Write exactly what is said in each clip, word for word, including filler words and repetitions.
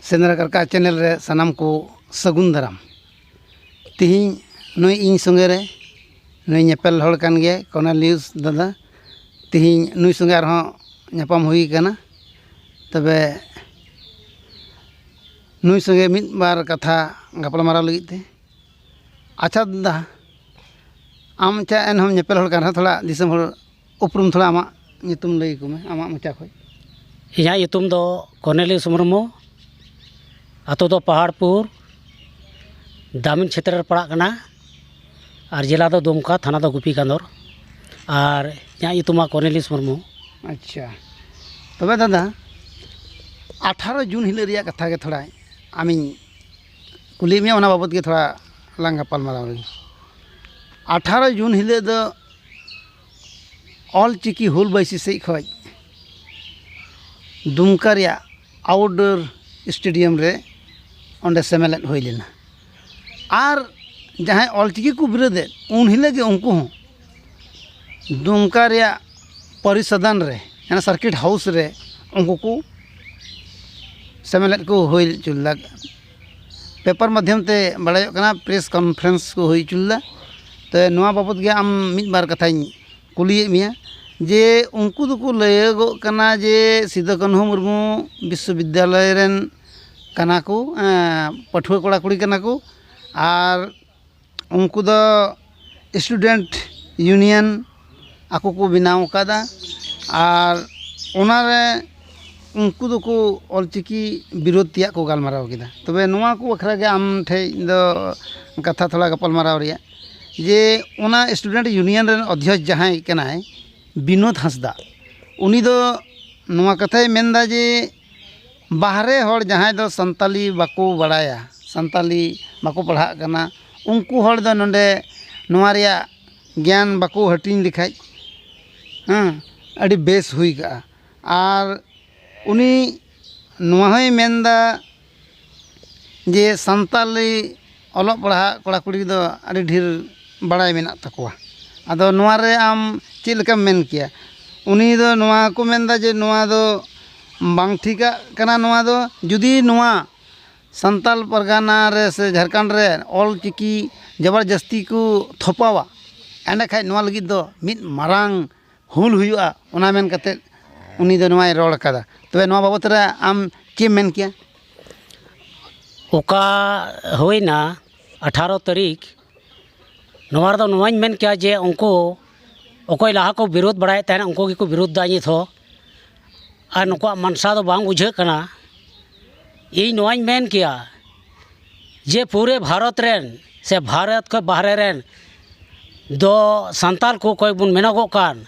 ᱥᱮᱸᱫᱽᱨᱟ ᱠᱟᱨᱠᱟ ᱪᱮᱱᱮᱞ ᱨᱮ ᱥᱟᱱᱟᱢ ᱠᱚ ᱥᱟᱹᱜᱩᱱ ᱫᱟᱨᱟᱢ᱾ ᱛᱮᱦᱮᱧ ᱱᱩᱭ ᱤᱧ ᱥᱚᱸᱜᱮ ᱨᱮ ᱱᱩᱭ ᱧᱮᱯᱮᱞ ᱦᱚᱲ ᱠᱟᱱ ᱜᱮᱭᱟᱭ, ᱠᱚᱨᱱᱮᱞᱤᱭᱩᱥ ᱫᱟᱫᱟ᱾ ᱛᱮᱦᱮᱧ ᱱᱩᱭ ᱥᱚᱸᱜᱮ ᱟᱨᱦᱚᱸ ᱧᱟᱯᱟᱢ ᱦᱩᱭ ᱠᱟᱱᱟ᱾ ᱛᱚᱵᱮ ᱱᱩᱭ ᱥᱚᱸᱜᱮ ᱢᱤᱫ ᱵᱟᱨ ᱠᱟᱛᱷᱟ ᱜᱟᱯᱟᱞᱢᱟᱨᱟᱣ ᱞᱟᱹᱜᱤᱫ ᱛᱮ᱾ ᱟᱪᱪᱷᱟ ᱫᱟᱫᱟ, ᱟᱢ ᱟᱪᱪᱷᱟ ᱮᱱᱦᱚᱸᱢ ᱧᱮᱯᱮᱞ ᱦᱚᱲ ᱠᱟᱱ ᱨᱮᱦᱚᱸ, ᱛᱷᱚᱲᱟ ᱫᱤᱥᱚᱢ ᱦᱚᱲ ᱩᱯᱨᱩᱢ ᱛᱷᱚᱲᱟ ᱟᱢᱟᱜ ᱧᱩᱛᱩᱢ ᱞᱟᱹᱭ ᱟᱠᱚ ᱢᱮ, ᱟᱢᱟᱜ ᱢᱚᱪᱟ ᱠᱷᱚᱱ᱾ ᱤᱧᱟᱹᱜ ᱧᱩᱛᱩᱢ ᱫᱚ ᱠᱚᱨᱱᱮᱞᱤᱭᱩᱥ ᱢᱩᱨᱢᱩ, ᱟᱛᱳ ᱫᱚ ᱯᱟᱦᱟᱲᱯᱩᱨ, ᱫᱟᱢᱤᱱ ᱪᱷᱮᱛᱨᱚ ᱨᱮ ᱯᱟᱲᱟᱜ ᱠᱟᱱᱟ, ᱟᱨ ᱡᱮᱞᱟ ᱫᱚ ᱫᱩᱢᱠᱟ, ᱛᱷᱟᱱᱟ ᱫᱚ ᱜᱩᱯᱤᱠᱟᱱᱫᱚᱨ, ᱟᱨ ᱤᱧᱟᱹᱜ ᱧᱩᱛᱩᱢ ᱢᱟ ᱠᱚᱨᱱᱮᱞᱤᱭᱩᱥ ᱢᱩᱨᱢᱩ᱾ ᱟᱪᱪᱷᱟ, ᱛᱚᱵᱮ ᱫᱟᱫᱟ, ᱟᱴᱷᱟᱨᱚ ᱡᱩᱱ ᱦᱤᱞᱳᱜ ᱨᱮᱭᱟᱜ ᱠᱟᱛᱷᱟ ᱜᱮ ᱛᱷᱚᱲᱟ ᱟᱢᱤᱧ ᱠᱩᱞᱤᱭᱮᱫ ᱢᱮᱭᱟ, ᱚᱱᱟ ᱵᱟᱵᱚᱫ ᱜᱮ ᱛᱷᱚᱲᱟ ᱞᱟᱝ ᱜᱟᱯᱟᱞᱢᱟᱨᱟᱣ ᱞᱮᱜᱮ᱾ ᱟᱴᱷᱟᱨᱚ ᱡᱩᱱ ᱦᱤᱞᱳᱜ ᱫᱚ ᱚᱞ ᱪᱤᱠᱤ ᱦᱩᱞ ᱵᱟᱭᱥᱤ ᱥᱮᱫ ᱠᱷᱚᱱ ᱫᱩᱢᱠᱟ ᱨᱮᱭᱟᱜ ᱟᱣᱩᱴᱰᱳᱨ ᱥᱴᱮᱰᱤᱭᱟᱢ ᱨᱮ ᱚᱸᱰᱮ ᱥᱮᱢᱞᱮᱫ ᱦᱩᱭ ᱞᱮᱱᱟ᱾ ᱟᱨ ᱡᱟᱦᱟᱸᱭ ᱚᱞ ᱪᱤᱠᱤ ᱠᱚ ᱵᱤᱨᱳᱫᱮᱫ, ᱩᱱ ᱦᱤᱞᱳᱜ ᱜᱮ ᱩᱱᱠᱩ ᱦᱚᱸ ᱫᱩᱢᱠᱟ ᱨᱮᱭᱟᱜ ᱯᱚᱨᱤᱥᱚᱫᱟᱱ ᱨᱮ, ᱚᱱᱟ ᱥᱟᱨᱠᱤᱴ ᱦᱟᱣᱩᱥ ᱨᱮ ᱩᱱᱠᱩ ᱠᱚ ᱥᱮᱢᱞᱮᱫ ᱠᱚ ᱦᱩᱭ ᱦᱚᱪᱚ ᱞᱮᱫᱟ᱾ ᱯᱮᱯᱟᱨ ᱢᱟᱫᱽᱫᱷᱚᱢ ᱛᱮ ᱵᱟᱲᱟᱭᱚᱜ ᱠᱟᱱᱟ, ᱯᱨᱮᱥ ᱠᱚᱱᱯᱷᱟᱨᱮᱱᱥ ᱠᱚ ᱦᱩᱭ ᱦᱚᱪᱚ ᱞᱮᱫᱟ᱾ ᱛᱚ, ᱱᱚᱣᱟ ᱵᱟᱵᱚᱫ ᱜᱮ ᱟᱢ ᱢᱤᱫ ᱵᱟᱨ ᱠᱟᱛᱷᱟᱧ ᱠᱩᱞᱤᱭᱮᱫ ᱢᱮᱭᱟ ᱡᱮ ᱩᱱᱠᱩ ᱫᱚᱠᱚ ᱞᱟᱹᱭᱟᱹᱜᱚᱜ ᱠᱟᱱᱟ ᱡᱮ ᱥᱤᱫᱩ ᱠᱟᱹᱱᱦᱩ ᱢᱩᱨᱢᱩ ᱵᱤᱥᱥᱚᱵᱤᱫᱽᱫᱟᱞᱚᱭ ᱨᱮᱱ ᱠᱟᱱᱟ ᱠᱚ, ᱮᱸ, ᱯᱟᱹᱴᱷᱩᱣᱟᱹ ᱠᱚᱲᱟ ᱠᱩᱲᱤ ᱠᱟᱱᱟ ᱠᱚ, ᱟᱨ ᱩᱱᱠᱩ ᱫᱚ ᱥᱴᱩᱰᱮᱱᱴ ᱭᱩᱱᱤᱭᱚᱱ ᱟᱠᱚ ᱠᱚ ᱵᱮᱱᱟᱣ ᱟᱠᱟᱫᱟ, ᱟᱨ ᱚᱱᱟᱨᱮ ᱩᱱᱠᱩ ᱫᱚᱠᱚ ᱚᱞᱪᱤᱠᱤ ᱵᱤᱨᱳᱫᱷ ᱛᱮᱭᱟᱜ ᱠᱚ ᱜᱟᱞᱢᱟᱨᱟᱣ ᱠᱮᱫᱟ᱾ ᱛᱚᱵᱮ ᱱᱚᱣᱟ ᱠᱚ ᱵᱟᱠᱷᱨᱟ ᱜᱮ ᱟᱢ ᱴᱷᱮᱱ ᱫᱚ ᱠᱟᱛᱷᱟ ᱛᱷᱚᱲᱟ ᱜᱟᱯᱟᱞᱢᱟᱨᱟᱣ ᱨᱮᱭᱟᱜ, ᱡᱮ ᱚᱱᱟ ᱥᱴᱩᱰᱮᱱᱴ ᱭᱩᱱᱤᱭᱚᱱ ᱨᱮᱱ ᱚᱫᱷᱭᱚᱠᱥ ᱡᱟᱦᱟᱸᱭ ᱠᱟᱱᱟᱭ ᱵᱤᱱᱳᱫ ᱦᱟᱸᱥᱫᱟ, ᱩᱱᱤ ᱫᱚ ᱱᱚᱣᱟ ᱠᱟᱛᱷᱟᱭ ᱢᱮᱱᱫᱟ ᱡᱮ ᱵᱟᱦᱨᱮ ᱦᱚᱲ ᱡᱟᱦᱟᱸᱭ ᱫᱚ ᱥᱟᱱᱛᱟᱞᱤ ᱵᱟᱠᱚ ᱵᱟᱲᱟᱭᱟ, ᱥᱟᱱᱛᱟᱞᱤ ᱵᱟᱠᱚ ᱯᱟᱲᱦᱟᱜ ᱠᱟᱱᱟ, ᱩᱱᱠᱩ ᱦᱚᱲ ᱫᱚ ᱱᱚᱰᱮ ᱱᱚᱣᱟ ᱨᱮᱭᱟᱜ ᱜᱮᱭᱟᱱ ᱵᱟᱠᱚ ᱦᱟᱹᱴᱤᱧ ᱞᱮᱠᱷᱟᱡ, ᱦᱮᱸ, ᱟᱹᱰᱤ ᱵᱮᱥ ᱦᱩᱭ ᱠᱚᱜᱼᱟ᱾ ᱟᱨ ᱩᱱᱤ ᱱᱚᱣᱟ ᱦᱚᱸᱭ ᱢᱮᱱᱫᱟ ᱡᱮ ᱥᱟᱱᱛᱟᱞᱤ ᱚᱞᱚᱜ ᱯᱟᱲᱦᱟᱜ ᱠᱚᱲᱟ ᱠᱩᱲᱤ ᱫᱚ ᱟᱹᱰᱤ ᱰᱷᱮᱨ ᱵᱟᱲᱟᱭ ᱢᱮᱱᱟᱜ ᱛᱟᱠᱚᱣᱟ᱾ ᱟᱫᱚ ᱱᱚᱣᱟ ᱨᱮ ᱟᱢ ᱪᱮᱫ ᱞᱮᱠᱟᱢ ᱢᱮᱱ ᱠᱮᱭᱟ? ᱩᱱᱤ ᱫᱚ ᱱᱚᱣᱟ ᱠᱚ ᱢᱮᱱᱫᱟ ᱡᱮ ᱱᱚᱣᱟ ᱫᱚ ᱵᱟᱝ ᱴᱷᱤᱠᱟᱜ ᱠᱟᱱᱟ ᱱᱚᱣᱟ ᱫᱚ᱾ ᱡᱩᱫᱤ ᱱᱚᱣᱟ ᱥᱟᱱᱛᱟᱞ ᱯᱟᱨᱜᱟᱱᱟ ᱨᱮ ᱥᱮ ᱡᱷᱟᱲᱠᱷᱚᱸᱰ ᱨᱮ ᱚᱞ ᱪᱤᱠᱤ ᱡᱟᱵᱟᱨ ᱡᱟᱹᱥᱛᱤ ᱠᱚ ᱛᱷᱚᱯᱟᱣᱟ, ᱮᱸᱰᱮᱠᱷᱟᱡ ᱱᱚᱣᱟ ᱞᱟᱹᱜᱤᱫ ᱫᱚ ᱢᱤᱫ ᱢᱟᱨᱟᱝ ᱦᱩᱞ ᱦᱩᱭᱩᱜᱼᱟ, ᱚᱱᱟ ᱢᱮᱱ ᱠᱟᱛᱮᱫ ᱩᱱᱤ ᱫᱚ ᱱᱚᱣᱟᱭ ᱨᱚᱲ ᱠᱟᱫᱟ᱾ ᱛᱚᱵᱮ ᱱᱚᱣᱟ ᱵᱟᱵᱚᱛ ᱨᱮ ᱟᱢ ᱪᱮᱫ ᱮᱢ ᱢᱮᱱ ᱠᱮᱭᱟ? ᱚᱠᱟ ᱦᱩᱭᱱᱟ ᱟᱴᱷᱟᱨᱚ ᱛᱟᱹᱨᱤᱠᱷ, ᱱᱚᱣᱟ ᱨᱮᱫᱚ ᱱᱚᱣᱟᱧ ᱢᱮᱱ ᱠᱮᱭᱟ ᱡᱮ ᱩᱱᱠᱩ ᱚᱠᱚᱭ ᱞᱟᱦᱟ ᱠᱚ ᱵᱤᱨᱳᱫᱷ ᱵᱟᱲᱟᱭᱮᱫ ᱛᱟᱦᱮᱱᱟ, ᱩᱱᱠᱩ ᱜᱮᱠᱚ ᱵᱤᱨᱳᱫᱷ ᱫᱟ ᱱᱤᱛ ᱦᱚᱸ᱾ ᱟᱨ ᱱᱩᱠᱩᱣᱟᱜ ᱢᱟᱱᱥᱟ ᱫᱚ ᱵᱟᱝ ᱵᱩᱡᱷᱟᱹᱜ ᱠᱟᱱᱟ᱾ ᱤᱧ ᱱᱚᱣᱟᱧ ᱢᱮᱱ ᱠᱮᱭᱟ ᱡᱮ ᱯᱩᱨᱟᱹ ᱵᱷᱟᱨᱚᱛ ᱨᱮᱱ ᱥᱮ ᱵᱷᱟᱨᱚᱛ ᱠᱷᱚᱱ ᱵᱟᱦᱨᱮ ᱨᱮᱱ ᱫᱚ ᱥᱟᱱᱛᱟᱲ ᱠᱚ ᱚᱠᱚᱭ ᱵᱚᱱ ᱢᱮᱱᱚᱜᱚᱜ ᱠᱟᱱ,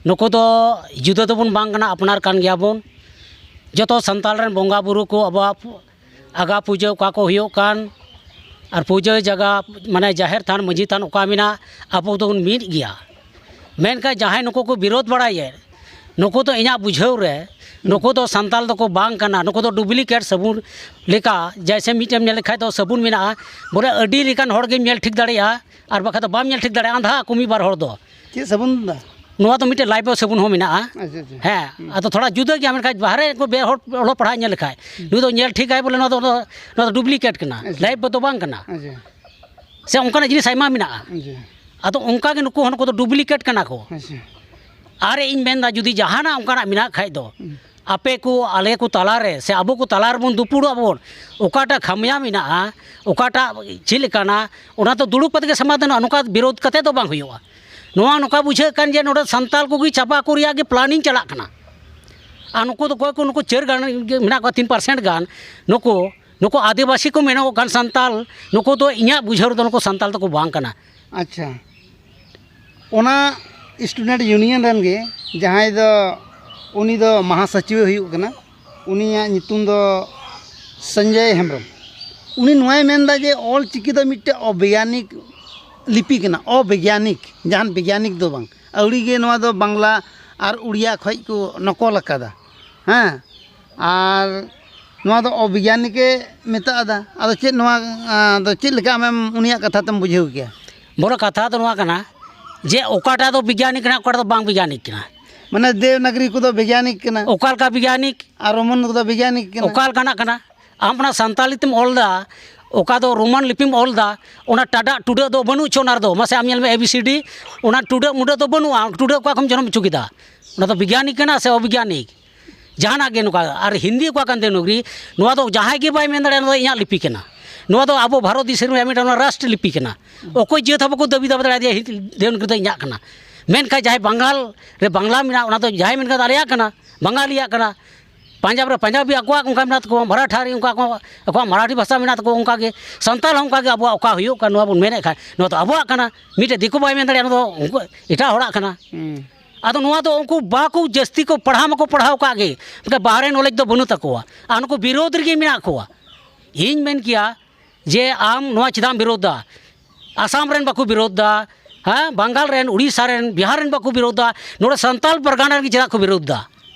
ᱱᱩᱠᱩ ᱫᱚ ᱡᱩᱫᱟᱹ ᱫᱚᱵᱚᱱ ᱵᱟᱝ ᱠᱟᱱᱟ, ᱟᱯᱱᱟᱨ ᱠᱟᱱ ᱜᱮᱭᱟ ᱵᱚᱱ᱾ ᱡᱚᱛᱚ ᱥᱟᱱᱛᱟᱲ ᱨᱮᱱ ᱵᱚᱸᱜᱟ ᱵᱩᱨᱩ ᱠᱚ, ᱟᱵᱚᱣᱟᱜ ᱟᱜᱟ ᱯᱩᱡᱟᱹ ᱚᱠᱟ ᱠᱚ ᱦᱩᱭᱩᱜ ᱠᱟᱱ, ᱟᱨ ᱯᱩᱡᱟᱹ ᱡᱟᱭᱜᱟ, ᱢᱟᱱᱮ ᱡᱟᱦᱮᱨ ᱛᱷᱟᱱ, ᱢᱟᱹᱡᱷᱤ ᱛᱷᱟᱱ, ᱚᱠᱟ ᱢᱮᱱᱟᱜ, ᱟᱵᱚ ᱫᱚᱵᱚᱱ ᱢᱤᱫ ᱜᱮᱭᱟ᱾ ᱢᱮᱱᱠᱷᱟᱱ ᱡᱟᱦᱟᱸᱭ ᱱᱩᱠᱩ ᱠᱚ ᱵᱤᱨᱳᱫᱷ ᱵᱟᱲᱟᱭᱮᱫ, ᱱᱩᱠᱩ ᱫᱚ ᱤᱧᱟᱹᱜ ᱵᱩᱡᱷᱟᱹᱣ ᱨᱮ, ᱱᱩᱠᱩ ᱫᱚ ᱥᱟᱱᱛᱟᱞ ᱫᱚᱠᱚ ᱵᱟᱝ ᱠᱟᱱᱟ᱾ ᱱᱩᱠᱩ ᱫᱚ ᱰᱩᱯᱞᱤᱠᱮᱴ ᱥᱟᱵᱩᱱ ᱞᱮᱠᱟ᱾ ᱡᱮᱭᱥᱮ ᱢᱤᱫᱴᱮᱱ ᱧᱮᱞ ᱞᱮᱠᱷᱟᱡ ᱫᱚ ᱥᱟᱵᱩᱱ ᱢᱮᱱᱟᱜᱼᱟ, ᱵᱚᱞᱮ ᱟᱹᱰᱤ ᱞᱮᱠᱟᱱ ᱦᱚᱲ ᱜᱮᱢ ᱧᱮᱞ ᱴᱷᱤᱠ ᱫᱟᱲᱮᱭᱟᱜᱼᱟ, ᱟᱨ ᱵᱟᱠᱷᱟᱡ ᱫᱚ ᱵᱟᱢ ᱧᱮᱞ ᱴᱷᱤᱠ ᱫᱟᱲᱮᱭᱟᱜᱼᱟ, ᱟᱸᱫᱷᱟ ᱟᱠᱚ ᱢᱤᱫ ᱵᱟᱨ ᱦᱚᱲ ᱫᱚ᱾ ᱪᱮᱫ ᱥᱟᱵᱚᱱ ᱫᱟ? ᱱᱚᱣᱟ ᱫᱚ ᱢᱤᱫᱴᱮᱱ ᱞᱟᱭᱤᱯᱷ ᱵᱚᱭ ᱥᱟᱵᱚᱱ ᱦᱚᱸ ᱢᱮᱱᱟᱜᱼᱟ᱾ ᱟᱪᱪᱷᱟ, ᱟᱪᱪᱷᱟ᱾ ᱦᱮᱸ, ᱦᱩᱸ᱾ ᱟᱫᱚ ᱛᱷᱚᱲᱟ ᱡᱩᱫᱟᱹ ᱜᱮᱭᱟ, ᱢᱮᱱᱠᱷᱟᱱ ᱵᱟᱦᱨᱮ ᱠᱚ ᱵᱮ ᱦᱚᱲ ᱚᱞᱚᱜ ᱯᱟᱲᱦᱟᱜ ᱧᱮᱞ ᱞᱮᱠᱷᱟᱡ, ᱦᱩᱸ᱾ ᱱᱩᱭ ᱫᱚ ᱧᱮᱞ ᱴᱷᱤᱠᱟᱭ ᱵᱚᱞᱮ ᱱᱚᱣᱟ ᱫᱚ, ᱱᱚᱣᱟ ᱫᱚ ᱰᱩᱯᱞᱤᱠᱮᱴ ᱠᱟᱱᱟ, ᱟᱪᱪᱷᱟ᱾ ᱞᱟᱭᱤᱯᱷ ᱵᱚᱭ ᱫᱚ ᱵᱟᱝ ᱠᱟᱱᱟ᱾ ᱟᱪᱪᱷᱟ᱾ ᱥᱮ ᱚᱱᱠᱟᱱᱟᱜ ᱡᱤᱱᱤᱥ ᱟᱭᱢᱟ ᱢᱮᱱᱟᱜᱼᱟ᱾ ᱟᱪᱪᱷᱟ᱾ ᱟᱫᱚ ᱚᱱᱠᱟ ᱜᱮ ᱱᱩᱠᱩ ᱦᱚᱸ, ᱱᱩᱠᱩ ᱫᱚ ᱰᱩᱯᱞᱤᱠᱮᱴ ᱠᱟᱱᱟ ᱠᱚ᱾ ᱟᱪᱪᱷᱟ᱾ ᱟᱨ ᱤᱧ ᱢᱮᱱᱫᱟ, ᱡᱩᱫᱤ ᱡᱟᱦᱟᱱᱟᱜ ᱚᱱᱠᱟᱱᱟᱜ ᱢᱮᱱᱟᱜ ᱠᱷᱟᱡ ᱫᱚ, ᱦᱩᱸ᱾ ᱟᱯᱮ ᱠᱚ ᱟᱞᱮ ᱠᱚ ᱛᱟᱞᱟᱨᱮ ᱥᱮ ᱟᱵᱚ ᱠᱚ ᱛᱟᱞᱟ ᱨᱮᱵᱚᱱ ᱫᱩᱯᱩᱲᱚᱜ ᱟᱵᱚᱱ, ᱚᱠᱟᱴᱟᱜ ᱠᱷᱟᱢᱭᱟ ᱢᱮᱱᱟᱜᱼᱟ, ᱚᱠᱟᱴᱟᱜ ᱪᱮᱫ ᱞᱮᱠᱟᱱᱟ, ᱚᱱᱟ ᱫᱚ ᱫᱩᱲᱩᱵ ᱠᱟᱛᱮ ᱜᱮ ᱥᱚᱢᱟᱫᱷᱟᱱᱚᱜᱼᱟ᱾ ᱱᱚᱝᱠᱟ ᱵᱤᱨᱳᱫᱷ ᱠᱟᱛᱮ ᱫᱚ ᱵᱟᱝ ᱦᱩᱭᱩᱜᱼᱟ᱾ ᱱᱚᱣᱟ ᱱᱚᱝᱠᱟ ᱵᱩᱡᱷᱟᱹᱜ ᱠᱟᱱ ᱡᱮ ᱱᱚᱰᱮ ᱥᱟᱱᱛᱟᱞ ᱠᱚᱜᱮ ᱪᱟᱵᱟ ᱠᱚ ᱨᱮᱭᱟᱜ ᱜᱮ ᱯᱞᱟᱱᱤᱝ ᱪᱟᱞᱟᱜ ᱠᱟᱱᱟ᱾ ᱟᱨ ᱱᱩᱠᱩ ᱫᱚ ᱚᱠᱚᱭ ᱠᱚ, ᱱᱩᱠᱩ ᱪᱟᱹᱨ ᱜᱟᱱ ᱜᱮ ᱢᱮᱱᱟᱜ ᱠᱚᱣᱟ, ᱛᱤᱱ ᱯᱟᱨᱥᱮᱱᱴ ᱜᱟᱱ, ᱱᱩᱠᱩ, ᱱᱩᱠᱩ ᱟᱹᱫᱤᱵᱟᱹᱥᱤ ᱠᱚ ᱢᱮᱱᱚᱜ ᱠᱟᱱ ᱥᱟᱱᱛᱟᱞ, ᱱᱩᱠᱩ ᱫᱚ ᱤᱧᱟᱹᱜ ᱵᱩᱡᱷᱟᱹᱣ ᱨᱮᱫᱚ ᱱᱩᱠᱩ ᱥᱟᱱᱛᱟᱞ ᱫᱚᱠᱚ ᱵᱟᱝ ᱠᱟᱱᱟ᱾ ᱟᱪᱪᱷᱟ, ᱚᱱᱟ ᱥᱴᱩᱰᱮᱱᱴ ᱤᱭᱩᱱᱤᱭᱚᱱ ᱨᱮᱱ ᱜᱮ ᱡᱟᱦᱟᱸᱭ ᱫᱚ, ᱩᱱᱤ ᱫᱚ ᱢᱟᱦᱟᱥᱚᱪᱤᱵᱮ ᱦᱩᱭᱩᱜ ᱠᱟᱱᱟ, ᱩᱱᱤᱭᱟᱜ ᱧᱩᱛᱩᱢ ᱫᱚ ᱥᱚᱧᱡᱚᱭ ᱦᱮᱢᱵᱨᱚᱢ᱾ ᱩᱱᱤ ᱱᱚᱣᱟᱭ ᱢᱮᱱᱫᱟ ᱡᱮ ᱚᱞ ᱪᱤᱠᱤ ᱫᱚ ᱢᱤᱫᱴᱮᱡ ᱚᱵᱮᱭᱟᱱᱤᱠ ᱞᱤᱯᱤ ᱠᱟᱱᱟ, ᱚᱵᱮᱭᱟᱱᱤᱠ, ᱡᱟᱦᱟᱱ ᱵᱮᱜᱽᱭᱟᱱᱤᱠ ᱫᱚ ᱵᱟᱝ᱾ ᱟᱹᱣᱲᱤ ᱜᱮ ᱱᱚᱣᱟ ᱫᱚ ᱵᱟᱝᱞᱟ ᱟᱨ ᱩᱲᱤᱭᱟ ᱠᱷᱚᱡ ᱠᱚ ᱱᱚᱠᱚᱞ ᱟᱠᱟᱫᱟ᱾ ᱦᱮᱸ, ᱟᱨ ᱱᱚᱣᱟ ᱫᱚ ᱚᱵᱤᱜᱽᱜᱟᱱᱤᱠ ᱮ ᱢᱮᱛᱟᱜᱼᱟ᱾ ᱟᱫᱚ ᱪᱮᱫ ᱱᱚᱣᱟ, ᱟᱸ, ᱫᱚ ᱪᱮᱫ ᱞᱮᱠᱟ ᱟᱢᱮᱢ ᱩᱱᱤᱭᱟᱜ ᱠᱟᱛᱷᱟ ᱛᱮᱢ ᱵᱩᱡᱷᱟᱹᱣ ᱠᱮᱭᱟ? ᱵᱚᱞᱮ ᱠᱟᱛᱷᱟ ᱫᱚ ᱱᱚᱣᱟ ᱠᱟᱱᱟ ᱡᱮ ᱚᱠᱟᱴᱟᱜ ᱫᱚ ᱵᱤᱜᱽᱜᱟᱱᱤᱠ ᱠᱟᱱᱟ, ᱚᱠᱟᱴᱟᱜ ᱫᱚ ᱵᱟᱝ ᱵᱤᱜᱽᱜᱟᱱᱤᱠ ᱠᱟᱱᱟ᱾ ᱢᱟᱱᱮ ᱫᱮᱵᱽᱱᱟᱜᱽᱨᱤ ᱠᱚᱫᱚ ᱵᱤᱜᱽᱭᱟᱱᱤᱠ ᱠᱟᱱᱟ᱾ ᱚᱠᱟ ᱞᱮᱠᱟ ᱵᱤᱜᱽᱭᱟᱱᱤᱠ? ᱟᱨ ᱨᱳᱢᱟᱱ ᱠᱚᱫᱚ ᱵᱤᱜᱽᱭᱟᱱᱤᱠ ᱠᱟᱱᱟ᱾ ᱚᱠᱟ ᱞᱮᱠᱟᱱᱟᱜ ᱠᱟᱱᱟ? ᱟᱢ ᱚᱱᱟ ᱥᱟᱱᱛᱟᱞᱤ ᱛᱮᱢ ᱚᱞ ᱮᱫᱟ, ᱚᱠᱟ ᱫᱚ ᱨᱳᱢᱟᱱ ᱞᱤᱯᱤᱢ ᱚᱞ ᱮᱫᱟ, ᱚᱱᱟ ᱴᱟᱰᱟᱜ ᱴᱩᱰᱟᱹᱜ ᱫᱚ ᱵᱟᱹᱱᱩᱜ ᱪᱚ ᱚᱱᱟ ᱨᱮᱫᱚ᱾ ᱢᱟᱥᱮ ᱟᱢ ᱧᱮᱞ ᱢᱮ, ᱮ ᱵᱤ ᱥᱤ ᱰᱤ, ᱚᱱᱟ ᱴᱩᱰᱟᱹᱜ ᱢᱩᱰᱟᱹᱜ ᱫᱚ ᱵᱟᱹᱱᱩᱜᱼᱟ᱾ ᱴᱩᱰᱟᱹᱜ ᱚᱠᱟ ᱠᱷᱚᱱ ᱡᱚᱱᱚᱢ ᱦᱚᱪᱚ ᱠᱮᱫᱟ? ᱚᱱᱟ ᱫᱚ ᱵᱤᱜᱽᱭᱟᱱᱤᱠ ᱠᱟᱱᱟ ᱥᱮ ᱚᱵᱤᱜᱽᱭᱟᱱᱤᱠ? ᱡᱟᱦᱟᱱᱟᱜ ᱜᱮ ᱱᱚᱝᱠᱟ᱾ ᱟᱨ ᱦᱤᱱᱫᱤ ᱚᱠᱟ ᱠᱟᱱ ᱫᱮᱵᱽᱱᱟᱜᱽᱨᱤ, ᱱᱚᱣᱟ ᱫᱚ ᱡᱟᱦᱟᱸᱭ ᱜᱮ ᱵᱟᱭ ᱢᱮᱱ ᱫᱟᱲᱮᱭᱟᱜᱼᱟ, ᱱᱚᱣᱟ ᱫᱚ ᱤᱧᱟᱹᱜ ᱞᱤᱯᱤ ᱠᱟᱱᱟ᱾ ᱱᱚᱣᱟ ᱫᱚ ᱟᱵᱚ ᱵᱷᱟᱨᱚᱛ ᱫᱤᱥᱚᱢ ᱨᱮᱭᱟᱜ ᱢᱤᱫᱴᱟᱝ ᱨᱟᱥᱴᱨ ᱞᱤᱯᱤ ᱠᱟᱱᱟ᱾ ᱚᱠᱚᱭ ᱡᱟᱹᱛ ᱦᱚᱸ ᱵᱟᱠᱚ ᱫᱟᱹᱵᱤ ᱫᱟᱵᱟ ᱫᱟᱲᱮᱭᱟᱜᱼᱟ ᱡᱮ ᱦᱤᱱᱫᱤ ᱫᱮᱵᱽᱱᱟᱜᱽᱨᱤ ᱫᱚ ᱤᱧᱟᱹᱜ ᱠᱟᱱᱟ᱾ ᱢᱮᱱᱠᱷᱟᱱ ᱡᱟᱦᱟᱸᱭ ᱵᱟᱝᱜᱟᱞ ᱨᱮ ᱵᱟᱝᱞᱟ ᱢᱮᱱᱟᱜᱼᱟ, ᱚᱱᱟ ᱫᱚ ᱡᱟᱦᱟᱸᱭ ᱢᱮᱱ ᱠᱟᱫᱟ ᱟᱞᱮᱭᱟᱜ ᱠᱟᱱᱟ, ᱵᱟᱝᱜᱟᱞᱤᱭᱟᱜ ᱠᱟᱱᱟ᱾ ᱯᱟᱧᱡᱟᱵᱽ ᱨᱮ ᱯᱟᱧᱡᱟᱵᱤ ᱟᱠᱚᱣᱟᱜ ᱚᱱᱠᱟ ᱢᱮᱱᱟᱜ ᱛᱟᱠᱚᱣᱟ, ᱢᱟᱨᱟᱴᱷᱟ ᱨᱮ ᱚᱱᱠᱟ ᱟᱠᱚᱣᱟᱜ, ᱟᱠᱚᱣᱟᱜ ᱢᱟᱨᱟᱴᱷᱤ ᱵᱷᱟᱥᱟ ᱢᱮᱱᱟᱜ ᱛᱟᱠᱚᱣᱟ, ᱚᱱᱠᱟ ᱜᱮ ᱥᱟᱱᱛᱟᱲ ᱦᱚᱸ ᱚᱱᱠᱟ ᱜᱮ ᱟᱵᱚᱣᱟᱜ ᱚᱠᱟ ᱦᱩᱭᱩᱜ ᱠᱟᱱ ᱱᱚᱣᱟ ᱵᱚᱱ ᱢᱮᱱᱮᱫ ᱠᱷᱟᱱ, ᱱᱚᱣᱟ ᱫᱚ ᱟᱵᱚᱣᱟᱜ ᱠᱟᱱᱟ᱾ ᱢᱤᱫᱴᱮᱡ ᱫᱤᱠᱩ ᱵᱟᱭ ᱢᱮᱱ ᱫᱟᱲᱮᱭᱟᱜᱼᱟ, ᱱᱚᱣᱟ ᱫᱚ ᱩᱱᱠᱩ ᱮᱴᱟᱜ ᱦᱚᱲᱟᱜ ᱠᱟᱱᱟ᱾ ᱦᱩᱸ᱾ ᱟᱫᱚ ᱱᱚᱣᱟ ᱫᱚ ᱩᱱᱠᱩ ᱵᱟᱠᱚ ᱡᱟᱹᱥᱛᱤ ᱠᱚ ᱯᱟᱲᱦᱟᱣ ᱢᱟᱠᱚ ᱯᱟᱲᱦᱟᱣ ᱠᱟᱜ ᱜᱮ, ᱢᱮᱱᱠᱷᱟᱱ ᱵᱟᱦᱨᱮ knowledge ᱫᱚ ᱵᱟᱹᱱᱩᱜ ᱛᱟᱠᱚᱣᱟ᱾ ᱟᱨ ᱱᱩᱠᱩ ᱵᱤᱨᱳᱫᱷ ᱨᱮᱜᱮ ᱢᱮᱱᱟᱜ ᱠᱚᱣᱟ᱾ ᱤᱧ ᱢᱮᱱ ᱠᱮᱭᱟ ᱡᱮ ᱟᱢ ᱱᱚᱣᱟ ᱪᱮᱫᱟᱜ ᱮᱢ ᱵᱤᱨᱳᱫᱷ ᱫᱟ? ᱟᱥᱟᱢ ᱨᱮᱱ ᱵᱟᱠᱚ ᱵᱤᱨᱳᱫᱷ ᱫᱟ, ᱦᱮᱸ, ᱵᱟᱝᱜᱟᱞ ᱨᱮᱱ, ᱩᱲᱤᱥᱥᱟ ᱨᱮᱱ, ᱵᱤᱦᱟᱨ ᱨᱮᱱ ᱵᱟᱠᱚ ᱵᱤᱨᱳᱫᱷ ᱫᱟ, ᱱᱚᱰᱮ ᱥᱟᱱᱛᱟᱞ ᱯᱟᱨᱜᱟᱱᱟ ᱨᱮᱱ ᱪᱮᱫᱟᱜ ᱠᱚ ᱵᱤᱨᱳᱫᱷ ᱫᱟ?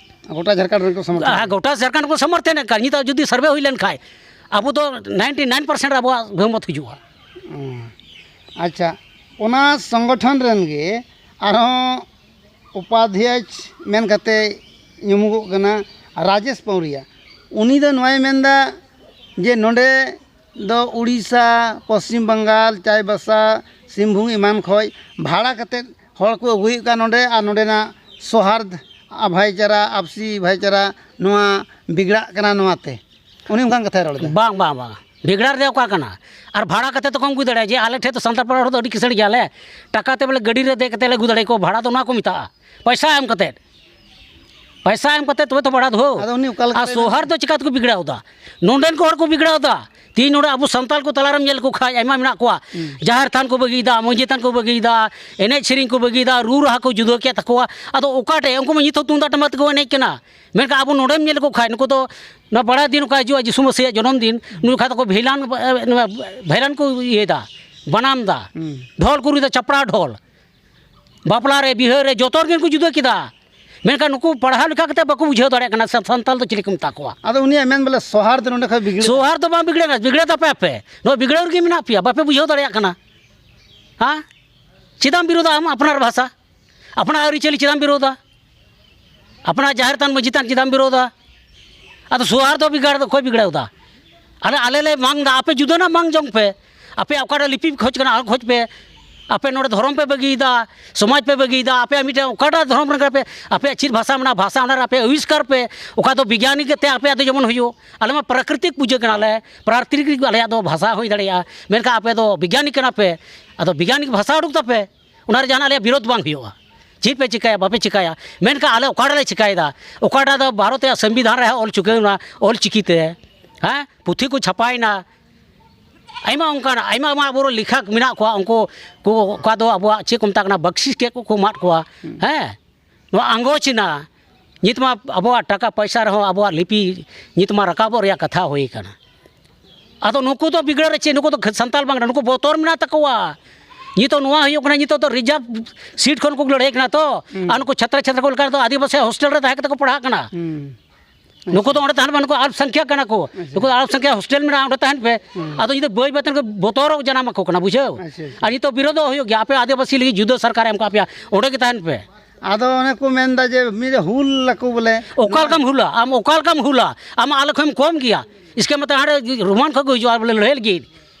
ᱜᱚᱴᱟ ᱡᱷᱟᱲᱠᱷᱚᱸᱰ ᱨᱮᱱ ᱠᱚ ᱥᱚᱢᱚᱨᱛᱷᱚᱱ᱾ ᱦᱮᱸ, ᱜᱚᱴᱟ ᱡᱷᱟᱲᱠᱷᱚᱸᱰ ᱠᱚ ᱥᱚᱢᱚᱨᱛᱷᱚᱱᱮᱫ ᱠᱟᱱ᱾ ᱱᱤᱛᱚᱜ ᱡᱩᱫᱤ survey ᱦᱩᱭ ᱞᱮᱱ ᱠᱷᱟᱡ, ᱟᱵᱚ ᱫᱚ ninety nine percent ᱨᱮ ᱟᱵᱚᱣᱟᱜ ᱵᱚᱦᱩᱢᱚᱛ ᱦᱤᱡᱩᱜᱼᱟ᱾ ᱚ, ᱟᱪᱪᱷᱟ, ᱚᱱᱟ ᱥᱚᱝᱜᱚᱴᱷᱚᱱ ᱨᱮᱱ ᱜᱮ ᱟᱨᱦᱚᱸ ᱩᱯᱟᱫᱷᱭᱟᱭ ᱢᱮᱱ ᱠᱟᱛᱮ ᱧᱩᱢᱩᱜᱚᱜ ᱠᱟᱱᱟ ᱨᱟᱡᱮᱥ ᱯᱟᱹᱣᱨᱤᱭᱟ᱾ ᱩᱱᱤ ᱫᱚ ᱱᱚᱣᱟᱭ ᱢᱮᱱᱫᱟ ᱡᱮ ᱱᱚᱰᱮ ᱫᱚ ᱩᱲᱤᱥᱥᱟ, ᱯᱚᱥᱪᱤᱢ ᱵᱟᱝᱜᱟᱞ, ᱪᱟᱭᱵᱟᱥᱟ, ᱥᱤᱝᱵᱷᱩᱢ ᱮᱢᱟᱱ ᱠᱷᱚᱱ ᱵᱷᱟᱲᱟ ᱠᱟᱛᱮ ᱦᱚᱲ ᱠᱚ ᱟᱹᱜᱩᱭᱮᱫ ᱠᱚᱣᱟ ᱱᱚᱰᱮ, ᱟᱨ ᱱᱚᱰᱮᱱᱟᱜ ᱥᱚᱦᱟᱨᱫ, ᱟ, ᱵᱷᱟᱭᱪᱟᱨᱟ, ᱟᱯᱥᱤ ᱵᱷᱟᱭᱪᱟᱨᱟ ᱱᱚᱣᱟ ᱵᱤᱜᱽᱲᱟᱜ ᱠᱟᱱᱟ ᱱᱚᱣᱟᱛᱮ᱾ ᱩᱱᱤ ᱚᱱᱠᱟᱱ ᱠᱟᱛᱷᱟᱭ ᱨᱚᱲ ᱮᱫᱟ᱾ ᱵᱟᱝ, ᱵᱟᱝ, ᱵᱟᱝ, ᱵᱤᱜᱽᱲᱟᱨ ᱨᱮ ᱚᱠᱟ ᱠᱟᱱᱟ? ᱟᱨ ᱵᱷᱟᱲᱟ ᱠᱟᱛᱮ ᱛᱚ ᱠᱚᱢ ᱟᱹᱜᱩ ᱫᱟᱲᱮᱭᱟᱜᱼᱟ, ᱡᱮ ᱟᱞᱮ ᱴᱷᱮᱱ ᱫᱚ ᱥᱟᱱᱛᱟᱲ ᱯᱟᱲᱟ ᱦᱚᱲ ᱫᱚ ᱟᱹᱰᱤ ᱠᱤᱥᱟᱹᱬ ᱜᱮᱭᱟᱞᱮ, ᱴᱟᱠᱟ ᱛᱮ ᱵᱚᱞᱮ ᱜᱟᱹᱰᱤ ᱨᱮ ᱫᱮᱡ ᱠᱟᱛᱮ ᱞᱮ ᱟᱹᱜᱩ ᱫᱟᱲᱮ ᱠᱚᱣᱟ, ᱵᱷᱟᱲᱟ ᱫᱚ ᱚᱱᱟ ᱠᱚ ᱢᱮᱛᱟᱜᱼᱟ, ᱯᱚᱭᱥᱟ ᱮᱢ ᱠᱟᱛᱮ᱾ ᱯᱚᱭᱥᱟ ᱮᱢ ᱠᱟᱛᱮ ᱛᱚᱵᱮ ᱛᱚ ᱵᱷᱟᱲᱟ ᱫᱚ᱾ ᱟᱫᱚ ᱩᱱᱤ ᱚᱠᱟ ᱞᱮᱠᱟ ᱟᱨ ᱛᱮ ᱥᱚᱦᱟᱨ ᱫᱚ ᱪᱤᱠᱟ ᱛᱮᱠᱚ ᱵᱤᱜᱽᱲᱟᱣ ᱮᱫᱟ? ᱱᱚᱰᱮᱱ ᱠᱚ ᱦᱚᱲ ᱠᱚ ᱵᱤᱜᱽᱲᱟᱣ ᱮᱫᱟ᱾ ᱛᱤᱦᱤᱧ ᱱᱚᱰᱮ ᱟᱵᱚ ᱥᱟᱱᱛᱟᱲ ᱠᱚ ᱛᱟᱞᱟᱨᱮᱢ ᱧᱮᱞ ᱠᱚ ᱠᱷᱟᱡ ᱟᱭᱢᱟ ᱢᱮᱱᱟᱜ ᱠᱚᱣᱟ, ᱦᱩᱸ᱾ ᱡᱟᱦᱮᱨ ᱛᱷᱟᱱ ᱠᱚ ᱵᱟᱹᱜᱤᱭᱮᱫᱟ, ᱢᱟᱹᱡᱷᱤ ᱛᱷᱟᱱ ᱠᱚ ᱵᱟᱹᱜᱤᱭᱮᱫᱟ, ᱮᱱᱮᱡ ᱥᱮᱨᱮᱧ ᱠᱚ ᱵᱟᱹᱜᱤᱭᱮᱫᱟ, ᱨᱩ ᱨᱟᱦᱟ ᱠᱚ ᱡᱩᱫᱟᱹ ᱠᱮᱫ ᱛᱟᱠᱚᱣᱟ᱾ ᱟᱫᱚ ᱚᱠᱟᱴᱷᱮᱡ? ᱩᱱᱠᱩ ᱢᱟ ᱱᱤᱛ ᱦᱚᱸ ᱛᱩᱢᱫᱟᱜ ᱴᱟᱢᱟᱠ ᱛᱮᱠᱚ ᱮᱱᱮᱡ ᱠᱟᱱᱟ᱾ ᱢᱮᱱᱠᱷᱟᱱ ᱟᱵᱚ ᱱᱚᱰᱮᱢ ᱧᱮᱞ ᱞᱮᱠᱚ ᱠᱷᱟᱡ, ᱱᱩᱠᱩ ᱫᱚ ᱱᱚᱣᱟ ᱵᱟᱲᱟ ᱫᱤᱱ ᱚᱠᱟ ᱦᱤᱡᱩᱜᱼᱟ, ᱡᱤᱥᱩ ᱢᱟᱹᱥᱤᱭᱟᱜ ᱡᱚᱱᱚᱢ ᱫᱤᱱ, ᱱᱩᱭ ᱠᱷᱟᱡ ᱫᱚᱠᱚ ᱵᱷᱮᱞᱟᱱ, ᱱᱚᱣᱟ ᱵᱷᱮᱞᱟᱱ ᱠᱚ ᱤᱭᱟᱹᱭᱮᱫᱟ, ᱵᱟᱱᱟᱢ ᱫᱟ, ᱦᱩᱸ᱾ ᱰᱷᱚᱞ ᱠᱚ ᱨᱩᱭᱮᱫᱟ, ᱪᱟᱯᱲᱟ ᱰᱷᱚᱞ, ᱵᱟᱯᱞᱟ ᱨᱮ, ᱵᱤᱦᱟᱹ ᱨᱮ, ᱡᱚᱛᱚ ᱨᱮᱜᱮ ᱠᱚ ᱡᱩᱫᱟᱹ ᱠᱮᱫᱟ᱾ ᱢᱮᱱᱠᱷᱟᱱ ᱱᱩᱠᱩ ᱯᱟᱲᱦᱟᱣ ᱞᱮᱠᱷᱟ ᱠᱟᱛᱮ ᱵᱟᱠᱚ ᱵᱩᱡᱷᱟᱹᱣ ᱫᱟᱲᱮᱭᱟᱜ ᱠᱟᱱᱟ ᱥᱮ ᱥᱟᱱᱛᱟᱞ ᱫᱚ ᱪᱤᱞᱤ ᱠᱚ ᱢᱮᱛᱟ ᱠᱚᱣᱟ᱾ ᱟᱫᱚ ᱩᱱᱤᱭᱟᱜ ᱢᱮᱱ ᱵᱚᱞᱮ ᱥᱚᱦᱟᱨ ᱫᱚ ᱱᱚᱰᱮ ᱠᱷᱚᱡ ᱵᱤᱜᱽᱲᱟᱹᱜᱼᱟ᱾ ᱥᱚᱦᱟᱨ ᱫᱚ ᱵᱟᱝ ᱵᱤᱜᱽᱲᱟᱹᱜᱼᱟ, ᱵᱤᱜᱽᱲᱟᱹ ᱛᱟᱯᱮ ᱟᱯᱮ᱾ ᱱᱚᱣᱟ ᱵᱤᱜᱽᱲᱟᱹᱣ ᱨᱮᱜᱮ ᱢᱮᱱᱟᱜ ᱯᱮᱭᱟ, ᱵᱟᱯᱮ ᱵᱩᱡᱷᱟᱹᱣ ᱫᱟᱲᱮᱭᱟᱜ ᱠᱟᱱᱟ᱾ ᱦᱮᱸ? ᱪᱮᱫᱟᱜ ᱮᱢ ᱵᱤᱨᱳᱫᱟ ᱟᱢ ᱟᱯᱱᱟᱨ ᱵᱷᱟᱥᱟ? ᱟᱯᱱᱟᱨ ᱟᱹᱨᱤᱪᱟᱹᱞᱤ ᱪᱮᱫᱟᱜ ᱮᱢ ᱵᱤᱨᱳᱫᱟ? ᱟᱯᱱᱟᱨ ᱡᱟᱦᱮᱨ ᱛᱷᱟᱱ ᱢᱟᱹᱡᱷᱤ ᱛᱷᱟᱱ ᱪᱮᱫᱟᱜ ᱮᱢ ᱵᱤᱨᱳᱫᱟ? ᱟᱫᱚ ᱥᱚᱦᱨᱟᱭ ᱫᱚ ᱵᱤᱜᱟᱲ ᱫᱚ ᱚᱠᱚᱭ ᱵᱤᱜᱽᱲᱟᱹᱣ ᱫᱟ? ᱟᱞᱮ, ᱟᱞᱮ ᱞᱮ ᱢᱟᱝ ᱫᱟ, ᱟᱯᱮ ᱡᱩᱫᱟᱹᱱᱟᱜ ᱢᱟᱝ ᱡᱚᱝ ᱯᱮ᱾ ᱟᱯᱮ ᱚᱠᱟᱴᱟᱜ ᱞᱤᱯᱤ ᱠᱷᱚᱡᱽ ᱠᱟᱱᱟ, ᱟᱨ ᱠᱷᱚᱡᱽ ᱯᱮ᱾ ᱟᱯᱮ ᱱᱚᱰᱮ ᱫᱷᱚᱨᱚᱢ ᱯᱮ ᱵᱟᱹᱜᱤᱭᱮᱫᱟ, ᱥᱚᱢᱟᱡᱽ ᱯᱮ ᱵᱟᱹᱜᱤᱭᱮᱫᱟ, ᱟᱯᱮᱭᱟᱜ ᱢᱤᱫᱴᱮᱱ ᱚᱠᱟᱴᱟᱜ ᱫᱷᱚᱨᱚᱢ ᱨᱮᱱ ᱠᱟᱱᱟ ᱯᱮ, ᱟᱯᱮᱭᱟᱜ ᱪᱮᱫ ᱵᱷᱟᱥᱟ ᱢᱮᱱᱟᱜᱼᱟ, ᱵᱷᱟᱥᱟ ᱚᱱᱟ ᱨᱮ ᱟᱯᱮ ᱟᱵᱤᱥᱠᱟᱨ ᱯᱮ, ᱚᱠᱟ ᱫᱚ ᱵᱤᱜᱽᱜᱟᱱᱤᱠ ᱛᱮ ᱟᱯᱮᱭᱟᱜ ᱫᱚ ᱡᱮᱢᱚᱱ ᱦᱩᱭᱩᱜ᱾ ᱟᱞᱮ ᱢᱟ ᱯᱨᱟᱠᱨᱤᱛᱤᱠ ᱯᱩᱡᱟᱹ ᱠᱟᱱᱟᱞᱮ, ᱯᱨᱟᱠᱨᱤᱛᱤᱠ ᱟᱞᱮᱭᱟᱜ ᱫᱚ ᱵᱷᱟᱥᱟ ᱦᱩᱭ ᱫᱟᱲᱮᱭᱟᱜᱼᱟ, ᱢᱮᱱᱠᱷᱟᱱ ᱟᱯᱮ ᱫᱚ ᱵᱤᱜᱽᱜᱟᱱᱤᱠ ᱠᱟᱱᱟ ᱯᱮ, ᱟᱫᱚ ᱵᱤᱜᱽᱜᱟᱱᱤᱠ ᱵᱷᱟᱥᱟ ᱩᱰᱩᱠ ᱛᱟᱯᱮ᱾ ᱚᱱᱟ ᱨᱮ ᱡᱟᱦᱟᱱᱟᱜ ᱟᱞᱮᱭᱟᱜ ᱵᱤᱨᱳᱫᱷ ᱵᱟᱝ ᱦᱩᱭᱩᱜᱼᱟ᱾ ᱪᱮᱫ ᱯᱮ ᱪᱤᱠᱟᱹᱭᱟ, ᱵᱟᱯᱮ ᱪᱤᱠᱟᱹᱭᱟ, ᱢᱮᱱᱠᱷᱟᱱ ᱟᱞᱮ ᱚᱠᱟᱴᱟᱜ ᱞᱮ ᱪᱤᱠᱟᱹᱭᱮᱫᱟ, ᱚᱠᱟᱴᱟᱜ ᱫᱚ ᱵᱷᱟᱨᱚᱛ ᱨᱮᱭᱟᱜ ᱥᱚᱝᱵᱤᱫᱷᱟᱱ ᱨᱮᱦᱚᱸ ᱚᱞ ᱪᱤᱠᱟᱹᱭᱮᱱᱟ, ᱚᱞ ᱪᱤᱠᱤᱛᱮ, ᱦᱮᱸ, ᱯᱩᱛᱷᱤ ᱠᱚ ᱪᱷᱟᱯᱟᱭᱮᱱᱟ, ᱟᱭᱢᱟ ᱚᱱᱠᱟᱱ, ᱟᱭᱢᱟ, ᱟᱭᱢᱟ ᱟᱵᱚᱨᱮᱱ ᱞᱮᱠᱷᱚᱠ ᱢᱮᱱᱟᱜ ᱠᱚᱣᱟ, ᱩᱱᱠᱩ ᱠᱚ, ᱚᱠᱟ ᱫᱚ ᱟᱵᱚᱣᱟᱜ ᱪᱮᱫ ᱠᱚ ᱢᱮᱛᱟᱜ ᱠᱟᱱᱟ, ᱵᱟᱠᱥᱤᱥ ᱪᱮᱫ ᱠᱚᱠᱚ ᱮᱢᱟᱫ ᱠᱚᱣᱟ, ᱦᱮᱸ, ᱱᱚᱣᱟ ᱟᱸᱜᱚᱪ ᱮᱱᱟ, ᱱᱤᱛ ᱢᱟ ᱟᱵᱚᱣᱟᱜ ᱴᱟᱠᱟ ᱯᱚᱭᱥᱟ ᱨᱮᱦᱚᱸ ᱟᱵᱚᱣᱟᱜ ᱞᱤᱯᱤ ᱱᱤᱛ ᱢᱟ ᱨᱟᱠᱟᱵᱚᱜ ᱨᱮᱭᱟᱜ ᱠᱟᱛᱷᱟ ᱦᱩᱭ ᱠᱟᱱᱟ᱾ ᱟᱫᱚ ᱱᱩᱠᱩ ᱫᱚ ᱵᱤᱜᱽᱲᱟᱹ ᱨᱮ ᱪᱮᱫ, ᱱᱩᱠᱩ ᱫᱚ ᱥᱟᱱᱛᱟᱲ ᱵᱟᱝ ᱠᱟᱱᱟ, ᱱᱩᱠᱩ ᱵᱚᱛᱚᱨ ᱢᱮᱱᱟᱜ ᱛᱟᱠᱚᱣᱟ᱾ ᱱᱤᱛᱚᱜ ᱱᱚᱣᱟ ᱦᱩᱭᱩᱜ ᱠᱟᱱᱟ, ᱱᱤᱛᱚᱜ ᱫᱚ ᱨᱤᱡᱟᱨᱵᱷ ᱥᱤᱴ ᱠᱷᱚᱱ ᱠᱚ ᱞᱟᱹᱲᱦᱟᱹᱭ ᱠᱟᱱᱟ ᱛᱚ᱾ ᱦᱩᱸ᱾ ᱟᱨ ᱱᱩᱠᱩ ᱪᱷᱟᱛᱨᱚ ᱪᱷᱟᱛᱨᱤ ᱠᱚ ᱞᱮᱠᱟ ᱫᱚ ᱟᱹᱫᱤᱵᱟᱹᱥᱤ ᱦᱳᱥᱴᱮᱞ ᱨᱮ ᱛᱟᱦᱮᱸ ᱠᱟᱛᱮ ᱠᱚ ᱯᱟᱲᱦᱟᱜ ᱠᱟᱱᱟ᱾ ᱦᱩᱸ᱾ ᱱᱩᱠᱩ ᱫᱚ ᱚᱸᱰᱮ ᱛᱟᱦᱮᱱ ᱢᱮ, ᱱᱩᱠᱩ ᱟᱞᱯ ᱥᱚᱝᱠᱷᱭᱟ ᱠᱟᱱᱟ ᱠᱚ᱾ ᱟᱪᱪᱷᱟ᱾ ᱱᱩᱠᱩ ᱫᱚ ᱟᱞᱯ ᱥᱚᱝᱠᱷᱭᱟ ᱦᱳᱥᱴᱮᱞ ᱢᱮᱱᱟᱜᱼᱟ, ᱚᱸᱰᱮ ᱛᱟᱦᱮᱱ ᱯᱮ᱾ ᱦᱩᱸ᱾ ᱟᱫᱚ ᱱᱤᱛᱚᱜ ᱵᱟᱹᱭ ᱵᱟᱹᱭ ᱛᱮ ᱵᱚᱛᱚᱨᱚᱜ ᱡᱟᱱᱟᱢ ᱟᱠᱚ ᱠᱟᱱᱟ, ᱵᱩᱡᱷᱟᱹᱣ᱾ ᱟᱪᱪᱷᱟ, ᱟᱪᱪᱷᱟ᱾ ᱟᱨ ᱱᱤᱛᱚᱜ ᱵᱤᱨᱳᱫᱷᱚᱜ ᱦᱩᱭᱩᱜ ᱜᱮᱭᱟ, ᱟᱯᱮ ᱟᱹᱫᱤᱵᱟᱹᱥᱤ ᱞᱟᱹᱜᱤᱫ ᱡᱩᱫᱟᱹ ᱥᱚᱨᱠᱟᱨ ᱮᱢ ᱠᱟᱜ ᱯᱮᱭᱟ, ᱚᱸᱰᱮ ᱜᱮ ᱛᱟᱦᱮᱱ ᱯᱮ᱾ ᱟᱫᱚ ᱚᱱᱮ ᱠᱚ ᱢᱮᱱᱫᱟ ᱡᱮ ᱢᱤᱫ ᱦᱩᱞ ᱟᱠᱚ ᱵᱚᱞᱮ᱾ ᱚᱠᱟ ᱞᱮᱠᱟᱢ ᱦᱩᱞᱟ? ᱟᱢ ᱚᱠᱟ ᱞᱮᱠᱟᱢ ᱦᱩᱞᱟ? ᱟᱢ ᱟᱞᱮ ᱠᱷᱚᱱᱮᱢ ᱠᱚᱢ ᱜᱮᱭᱟ? ᱤᱥᱠᱮ ᱢᱚᱛᱞᱚᱵ ᱦᱟᱸᱰᱮ ᱨᱳᱢᱟᱱ ᱠᱷᱚᱱ ᱠᱚ ᱦᱤᱡᱩᱜᱼᱟ ᱵᱚᱞᱮ ᱞᱟᱹᱲᱦᱟᱹᱭ ᱞᱟᱹᱜᱤᱫ,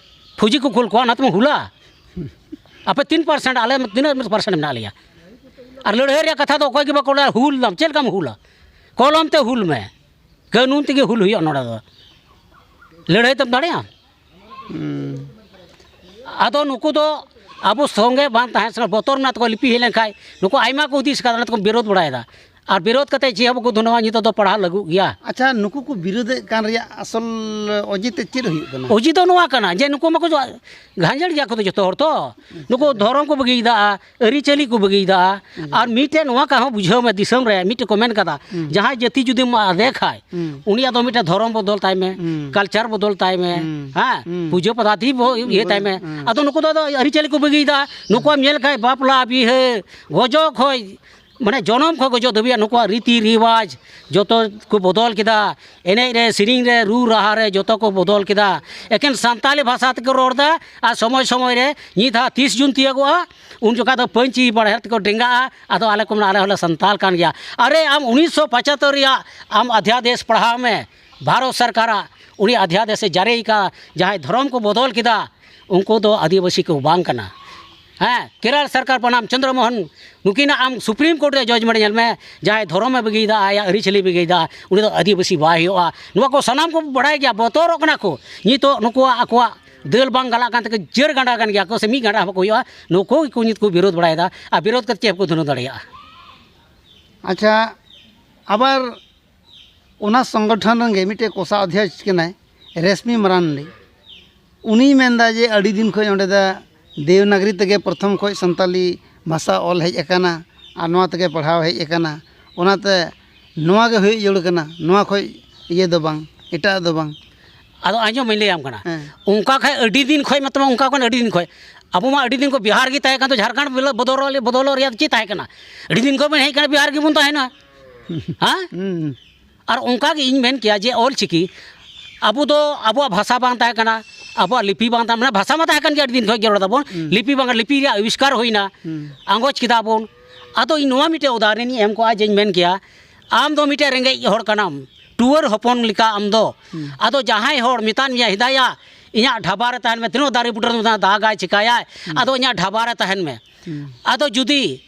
ᱯᱷᱳᱡᱤ ᱠᱚ ᱠᱩᱞ ᱠᱚᱣᱟ, ᱚᱱᱟ ᱛᱮᱢ ᱦᱩᱞᱟ? ᱟᱯᱮ ᱛᱤᱱ ᱯᱟᱨᱥᱮᱱᱴ, ᱟᱞᱮ ᱛᱤᱱᱟᱹᱜ ᱯᱟᱨᱥᱮᱱᱴ ᱢᱮᱱᱟᱜ ᱞᱮᱭᱟ? ᱟᱨ ᱞᱟᱹᱲᱦᱟᱹᱭ ᱨᱮᱭᱟᱜ ᱠᱟᱛᱷᱟ ᱫᱚ ᱚᱠᱚᱭ ᱜᱮ ᱵᱟᱠᱚ ᱞᱟᱹᱭᱟ, ᱦᱩᱞ ᱫᱟᱢ, ᱪᱮᱫ ᱞᱮᱠᱟᱢ ᱦᱩᱞᱟ? ᱠᱚᱞᱚᱢ ᱛᱮ ᱦᱩᱞ ᱢᱮ, ᱠᱟᱹᱱᱩᱱ ᱛᱮᱜᱮ ᱦᱩᱞ ᱦᱩᱭᱩᱜᱼᱟ ᱱᱚᱰᱮ ᱫᱚ᱾ ᱞᱟᱹᱲᱦᱟᱹᱭ ᱛᱮᱢ ᱫᱟᱲᱮᱭᱟᱜᱼᱟ? ᱦᱩᱸ᱾ ᱟᱫᱚ ᱱᱩᱠᱩ ᱫᱚ ᱟᱵᱚ ᱥᱚᱸᱜᱮ ᱵᱟᱝ ᱛᱟᱦᱮᱸ ᱥᱟᱱᱟ, ᱵᱚᱛᱚᱨ ᱢᱮᱱᱟᱜ ᱛᱟᱠᱚᱣᱟ, ᱞᱤᱯᱤ ᱦᱮᱡ ᱞᱮᱱᱠᱷᱟᱱ ᱱᱩᱠᱩ ᱟᱭᱢᱟ ᱠᱚ ᱦᱩᱫᱤᱥ ᱟᱠᱟᱫᱟ, ᱚᱱᱟ ᱛᱮᱠᱚ ᱵᱤᱨᱳᱫ ᱵᱟᱲᱟᱭᱮᱫᱟ᱾ ᱟᱨ ᱵᱤᱨᱳᱫ ᱠᱟᱛᱮ ᱪᱮᱫ ᱦᱚᱸ ᱵᱟᱠᱚ ᱫᱷᱩᱱᱟᱹᱣᱟ, ᱱᱤᱛᱚᱜ ᱫᱚ ᱯᱟᱲᱦᱟᱣ ᱞᱟᱹᱜᱩᱜ ᱜᱮᱭᱟ᱾ ᱟᱪᱪᱷᱟ, ᱱᱩᱠᱩ ᱠᱚ ᱵᱤᱨᱳᱫᱮᱫ ᱠᱟᱱ ᱨᱮᱭᱟᱜ ᱟᱥᱚᱞ ᱚᱡᱮ ᱛᱮ ᱪᱮᱫ ᱦᱩᱭᱩᱜ ᱠᱟᱱᱟ? ᱚᱡᱮ ᱫᱚ ᱱᱚᱣᱟ ᱠᱟᱱᱟ ᱡᱮ ᱱᱩᱠᱩ ᱢᱟᱠᱚ ᱡᱚ-, ᱜᱷᱟᱸᱡᱮᱲ ᱜᱮᱭᱟ ᱠᱚ ᱫᱚ ᱡᱚᱛᱚ ᱦᱚᱲ ᱛᱚ᱾ ᱱᱩᱠᱩ ᱫᱷᱚᱨᱚᱢ ᱠᱚ ᱵᱟᱹᱜᱤᱭᱮᱫᱟ, ᱟᱹᱨᱤᱪᱟᱹᱞᱤ ᱠᱚ ᱵᱟᱹᱜᱤᱭᱮᱫᱟ᱾ ᱦᱩᱸ᱾ ᱟᱨ ᱢᱤᱫᱴᱮᱱ ᱱᱚᱣᱟ ᱠᱟᱦᱚᱸ ᱵᱩᱡᱷᱟᱹᱣ ᱢᱮ, ᱫᱤᱥᱚᱢ ᱨᱮ ᱢᱤᱫᱴᱮᱱ ᱠᱚ ᱢᱮᱱ ᱠᱟᱫᱟ, ᱦᱩᱸ᱾ ᱡᱟᱦᱟᱸᱭ ᱡᱟᱹᱛᱤ ᱡᱩᱫᱤᱢ ᱟᱫᱮ ᱠᱷᱟᱡ, ᱦᱩᱸ᱾ ᱩᱱᱤᱭᱟᱜ ᱫᱚ ᱢᱤᱫᱴᱮᱱ ᱫᱷᱚᱨᱚᱢ ᱵᱚᱫᱚᱞ ᱛᱟᱭ ᱢᱮ, ᱦᱩᱸ᱾ ᱠᱟᱞᱪᱟᱨ ᱵᱚᱫᱚᱞ ᱛᱟᱭ ᱢᱮ, ᱦᱩᱸ᱾ ᱦᱮᱸ, ᱦᱩᱸ᱾ ᱯᱩᱡᱟᱹ ᱯᱟᱫᱷᱟᱛᱤ ᱵᱚ-, ᱤᱭᱟᱹ ᱛᱟᱭ ᱢᱮ᱾ ᱦᱩᱸ᱾ ᱟᱫᱚ ᱱᱩᱠᱩ ᱫᱚ ᱟᱫᱚ ᱟᱹᱨᱤᱪᱟᱹᱞᱤ ᱠᱚ ᱵᱟᱹᱜᱤᱭᱮᱫᱟ᱾ ᱱᱩᱠᱩᱣᱟᱜ ᱧᱮᱞ ᱠᱷᱟᱡ ᱵᱟᱯᱞᱟ, ᱵᱤᱦᱟᱹ, ᱜᱚᱡᱚᱜ ᱠᱷᱚᱡ ᱢᱟᱱᱮ ᱡᱚᱱᱚᱢ ᱠᱷᱚᱱ ᱜᱚᱡᱚᱜ ᱫᱷᱟᱹᱵᱤᱡ ᱱᱩᱠᱩᱣᱟᱜ ᱨᱤᱛᱤ ᱨᱮᱣᱟᱡᱽ ᱡᱚᱛᱚ ᱠᱚ ᱵᱚᱫᱚᱞ ᱠᱮᱫᱟ᱾ ᱮᱱᱮᱡ ᱨᱮ, ᱥᱮᱨᱮᱧ ᱨᱮ, ᱨᱩ ᱨᱟᱦᱟ ᱨᱮ ᱡᱚᱛᱚ ᱠᱚ ᱵᱚᱫᱚᱞ ᱠᱮᱫᱟ᱾ ᱮᱠᱮᱱ ᱥᱟᱱᱛᱟᱞᱤ ᱵᱷᱟᱥᱟ ᱛᱮᱠᱚ ᱨᱚᱲ ᱮᱫᱟ ᱟᱨ ᱥᱚᱢᱚᱭ ᱥᱚᱢᱚᱭ ᱨᱮ ᱱᱤᱛ ᱦᱟᱸᱜ ᱛᱤᱥ ᱡᱩᱱ ᱛᱤᱭᱳᱜᱚᱜᱼᱟ, ᱩᱱ ᱡᱚᱠᱷᱟ ᱫᱚ ᱯᱟᱹᱧᱪᱤ ᱵᱟᱲᱦᱮ ᱛᱮᱠᱚ ᱰᱮᱸᱜᱟᱜᱼᱟ᱾ ᱟᱫᱚ ᱟᱞᱮ ᱠᱚ ᱢᱮᱱᱟ, "ᱟᱞᱮ ᱦᱚᱸᱞᱮ ᱥᱟᱱᱛᱟᱞ ᱠᱟᱱ ᱜᱮᱭᱟ᱾" ᱟᱨᱮ, ᱟᱢ ᱩᱱᱤᱥᱥᱚ ᱯᱚᱸᱪᱟᱛᱛᱳᱨ ᱨᱮᱭᱟᱜ ᱟᱢ ᱚᱫᱷᱭᱟᱫᱮᱥ ᱯᱟᱲᱦᱟᱣ ᱢᱮ, ᱵᱷᱟᱨᱚᱛ ᱥᱚᱨᱠᱟᱨᱟᱜ ᱩᱱᱤ ᱚᱫᱷᱭᱟᱫᱮᱥᱮ ᱡᱟᱹᱨᱤ ᱟᱠᱟᱫ, ᱡᱟᱦᱟᱸᱭ ᱫᱷᱚᱨᱚᱢ ᱠᱚ ᱵᱚᱫᱚᱞ ᱠᱮᱫᱟ, ᱩᱱᱠᱩ ᱫᱚ ᱟᱹᱫᱤᱵᱟᱹᱥᱤ ᱠᱚ ᱵᱟᱝ ᱠᱟᱱᱟ᱾ ᱦᱮᱸ, ᱠᱮᱨᱟᱞ ᱥᱚᱨᱠᱟᱨ ᱵᱚᱱᱟᱢ ᱪᱚᱱᱫᱨᱚ ᱢᱳᱦᱚᱱ, ᱱᱩᱠᱤᱱᱟᱜ ᱟᱢ ᱥᱩᱯᱨᱤᱢ ᱠᱳᱨᱴ ᱨᱮ ᱡᱟᱡᱽᱢᱮᱱᱴ ᱧᱮᱞ ᱢᱮ, ᱡᱟᱦᱟᱸᱭ ᱫᱷᱚᱨᱚᱢᱮ ᱵᱟᱹᱜᱤᱭᱮᱫᱟ, ᱟᱭᱟᱜ ᱟᱹᱨᱤᱪᱟᱹᱞᱤ ᱵᱟᱹᱜᱤᱭᱮᱫᱟ, ᱩᱱᱤ ᱫᱚ ᱟᱹᱫᱤᱵᱟᱹᱥᱤ ᱵᱟᱭ ᱦᱩᱭᱩᱜᱼᱟ᱾ ᱱᱚᱣᱟ ᱠᱚ ᱥᱟᱱᱟᱢ ᱠᱚ ᱵᱟᱲᱟᱭ ᱜᱮᱭᱟ, ᱵᱚᱛᱚᱨᱚᱜ ᱠᱟᱱᱟ ᱠᱚ᱾ ᱱᱤᱛᱚᱜ ᱱᱩᱠᱩᱣᱟᱜ ᱟᱠᱚᱣᱟᱜ ᱫᱟᱹᱞ ᱵᱟᱝ ᱜᱟᱞᱟᱜ ᱠᱟᱱ ᱛᱟᱠᱚ, ᱡᱟᱹᱨ ᱜᱟᱸᱰᱟ ᱠᱟᱱ ᱜᱮᱭᱟ ᱠᱚ, ᱥᱮ ᱢᱤᱫ ᱜᱟᱸᱰᱟ ᱦᱚᱸ ᱵᱟᱠᱚ ᱦᱩᱭᱩᱜᱼᱟ᱾ ᱱᱩᱠᱩ ᱜᱮᱠᱚ ᱱᱤᱛ ᱠᱚ ᱵᱤᱨᱳᱫᱷ ᱵᱟᱲᱟᱭᱮᱫᱟ᱾ ᱟᱨ ᱵᱤᱨᱳᱫᱷ ᱠᱟᱛᱮ ᱪᱮᱫ ᱠᱚ ᱫᱷᱩᱱᱟᱹ ᱫᱟᱲᱮᱭᱟᱜᱼᱟ? ᱟᱪᱪᱷᱟ, ᱟᱵᱟᱨ ᱚᱱᱟ ᱥᱚᱝᱜᱚᱴᱷᱚᱱ ᱨᱮᱱ ᱜᱮ ᱢᱤᱫᱴᱮᱡ ᱠᱚᱥᱟ ᱚᱫᱷᱭᱚᱠᱥ ᱠᱟᱱᱟᱭ ᱨᱮᱥᱢᱤ ᱢᱟᱨᱟᱱᱰᱤ᱾ ᱩᱱᱤᱭ ᱢᱮᱱᱫᱟ ᱡᱮ ᱟᱹᱰᱤ ᱫᱤᱱ ᱠᱷᱚᱱ ᱚᱸᱰᱮ ᱫᱚ ᱫᱮᱵᱽᱱᱟᱜᱽᱨᱤ ᱛᱮᱜᱮ ᱯᱨᱚᱛᱷᱚᱢ ᱠᱷᱚᱱ ᱥᱟᱱᱛᱟᱞᱤ ᱵᱷᱟᱥᱟ ᱚᱞ ᱦᱮᱡ ᱟᱠᱟᱱᱟ ᱟᱨ ᱱᱚᱣᱟ ᱛᱮᱜᱮ ᱯᱟᱲᱦᱟᱣ ᱦᱮᱡ ᱟᱠᱟᱱᱟ, ᱚᱱᱟᱛᱮ ᱱᱚᱣᱟ ᱜᱮ ᱦᱩᱭᱩᱜ ᱡᱟᱹᱨᱩᱲ ᱠᱟᱱᱟ, ᱱᱚᱣᱟ ᱠᱷᱚᱱ ᱤᱭᱟᱹ ᱫᱚ ᱵᱟᱝ, ᱮᱴᱟᱜ ᱫᱚ ᱵᱟᱝ᱾ ᱟᱫᱚ ᱟᱸᱡᱚᱢ ᱢᱟᱧ ᱞᱟᱹᱭᱟᱢ ᱠᱟᱱᱟ᱾ ᱦᱮᱸ᱾ ᱚᱱᱠᱟ ᱠᱷᱟᱡ ᱟᱹᱰᱤ ᱫᱤᱱ ᱠᱷᱚᱱ ᱢᱟᱛᱚ, ᱚᱱᱠᱟ ᱠᱷᱚᱱ ᱟᱹᱰᱤ ᱫᱤᱱ ᱠᱷᱚᱱ ᱟᱵᱚ ᱢᱟ ᱟᱹᱰᱤ ᱫᱤᱱ ᱠᱷᱚᱱ ᱵᱤᱦᱟᱨ ᱜᱮ ᱛᱟᱦᱮᱸ ᱠᱟᱱ ᱛᱟᱵᱚ, ᱡᱷᱟᱲᱠᱷᱚᱸᱰ ᱵᱚᱫᱚᱞ, ᱵᱚᱫᱚᱞᱚᱜ ᱨᱮᱭᱟᱜ ᱪᱮᱫ ᱛᱟᱦᱮᱸ ᱠᱟᱱᱟ? ᱟᱹᱰᱤ ᱫᱤᱱ ᱠᱷᱚᱱ ᱵᱚᱱ ᱦᱮᱡ ᱠᱟᱱᱟ, ᱵᱤᱦᱟᱨ ᱜᱮᱵᱚᱱ ᱛᱟᱦᱮᱱᱟ᱾ ᱦᱮᱸ? ᱦᱩᱸ᱾ ᱟᱨ ᱚᱱᱠᱟ ᱜᱮ ᱤᱧ ᱢᱮᱱ ᱠᱮᱭᱟ ᱡᱮ ᱚᱞ ᱪᱤᱠᱤ ᱟᱵᱚ ᱫᱚ ᱟᱵᱚᱣᱟᱜ ᱵᱷᱟᱥᱟ ᱵᱟᱝ ᱛᱟᱦᱮᱸ ᱠᱟᱱᱟ, ᱟᱵᱚᱣᱟᱜ ᱞᱤᱯᱤ ᱵᱟᱝ ᱛᱟᱦᱮᱸ, ᱢᱟᱱᱮ ᱵᱷᱟᱥᱟ ᱢᱟ ᱛᱟᱦᱮᱸ ᱠᱟᱱ ᱜᱮᱭᱟ, ᱟᱹᱰᱤ ᱫᱤᱱ ᱠᱷᱚᱱ ᱜᱮ ᱨᱚᱲ ᱫᱟᱵᱚᱱ, ᱦᱩᱸ᱾ ᱞᱤᱯᱤ ᱵᱟᱝ, ᱞᱤᱯᱤ ᱨᱮᱭᱟᱜ ᱟᱵᱤᱥᱠᱟᱨ ᱦᱩᱭᱱᱟ, ᱦᱩᱸ᱾ ᱟᱸᱜᱚᱪ ᱠᱮᱫᱟ ᱵᱚᱱ᱾ ᱟᱫᱚ ᱤᱧ ᱱᱚᱣᱟ ᱢᱤᱫᱴᱮᱡ ᱩᱫᱟᱦᱚᱨᱚᱱᱤᱧ ᱮᱢ ᱠᱚᱜᱼᱟ ᱡᱮᱧ ᱢᱮᱱ ᱠᱮᱭᱟ, ᱟᱢ ᱫᱚ ᱢᱤᱫᱴᱮᱡ ᱨᱮᱸᱜᱮᱡ ᱦᱚᱲ ᱠᱟᱱᱟᱢ, ᱴᱩᱣᱟᱹᱨ ᱦᱚᱯᱚᱱ ᱞᱮᱠᱟ ᱟᱢ ᱫᱚ᱾ ᱦᱩᱸ᱾ ᱟᱫᱚ ᱡᱟᱦᱟᱸᱭ ᱦᱚᱲ ᱢᱮᱛᱟᱫ ᱢᱮᱭᱟ, "ᱦᱮᱫᱟᱭᱟ, ᱤᱧᱟᱹᱜ ᱰᱷᱟᱵᱟ ᱨᱮ ᱛᱟᱦᱮᱱ ᱢᱮ, ᱛᱤᱱᱟᱹᱜ ᱫᱟᱨᱮ ᱵᱩᱴᱟᱹ ᱨᱮ ᱫᱟᱜᱟᱭ ᱪᱤᱠᱟᱭᱟᱭ, ᱦᱩᱸ᱾ ᱟᱫᱚ ᱤᱧᱟᱹᱜ ᱰᱷᱟᱵᱟ ᱨᱮ ᱛᱟᱦᱮᱱ ᱢᱮ᱾" ᱦᱩᱸ᱾ ᱟᱫᱚ ᱡᱩᱫᱤ